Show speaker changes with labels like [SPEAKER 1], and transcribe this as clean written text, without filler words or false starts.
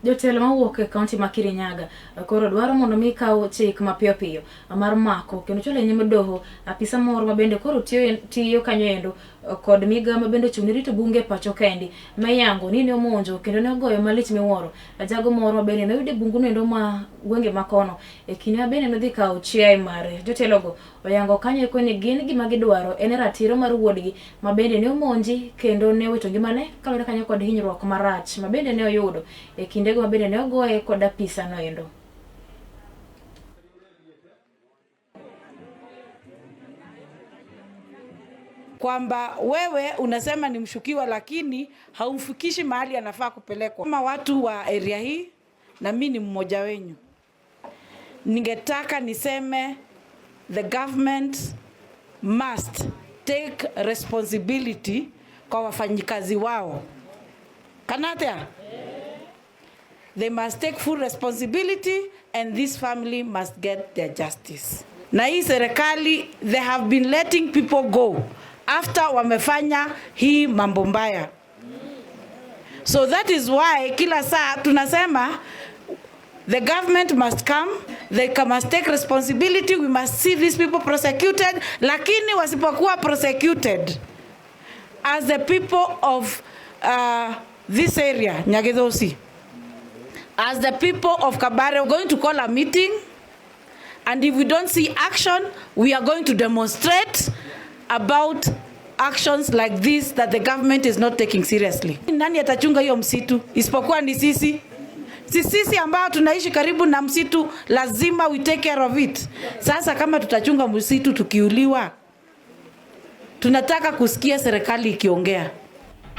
[SPEAKER 1] Jotelo mawuok e kaunti ma Kirinyaga koro dwaro mondo mi kaw chik mapiyo piyo mar mako kendo chwalo e nyim doho apisa moro ma bende koro tiyo, tiyo kanyo endo kod migawo ma bende ochung' ne rito bunge e pacho kaendi ma iyango ni ne omonjo kendo ne ogoyo malich miwuoro jago moro ma bende ne oyud e bungu no endo ma gwenge ma kono e kinde ma bende nodhi kawo chiaye mare. Jotelogo oyango kanyo eko ni gin gima gidwaro en ratiro mar wuodgi ma bende ne omonji kendo ne owito ngimane kaluwore kanyo kod hinyruok marach ma bende ne oyudo e kindego ma bende ne ogoye kod apisa noendo.
[SPEAKER 2] Kwamba wewe unasema ni mshukiwa lakini haumfikishi mahali anafaa kupelekwa. Kama watu wa area hii na mimi ni mmoja wenyu, ningetaka niseme the government must take responsibility kwa wafanyikazi wao. Kanatea? They must take full responsibility and this family must get their justice. Na hii serikali, they have been letting people go after wamefanya hii mambo mbaya. So that is why kila saa tunasema the government must come, they must take responsibility, we must see these people prosecuted. Lakini wasipokuwa prosecuted, as the people of this area, Nyagithosi, as the people of Kabare, we're going to call a meeting, and if we don't see action, we are going to demonstrate about actions like this that the government is not taking seriously. Nani atachunga hiyo msitu isipokuwa ni sisi? Sisi ambao tunaishi karibu na msitu lazima we take care of it. Sasa kama tutachunga msitu tukiuliwa, tunataka kusikia serikali ikiongea.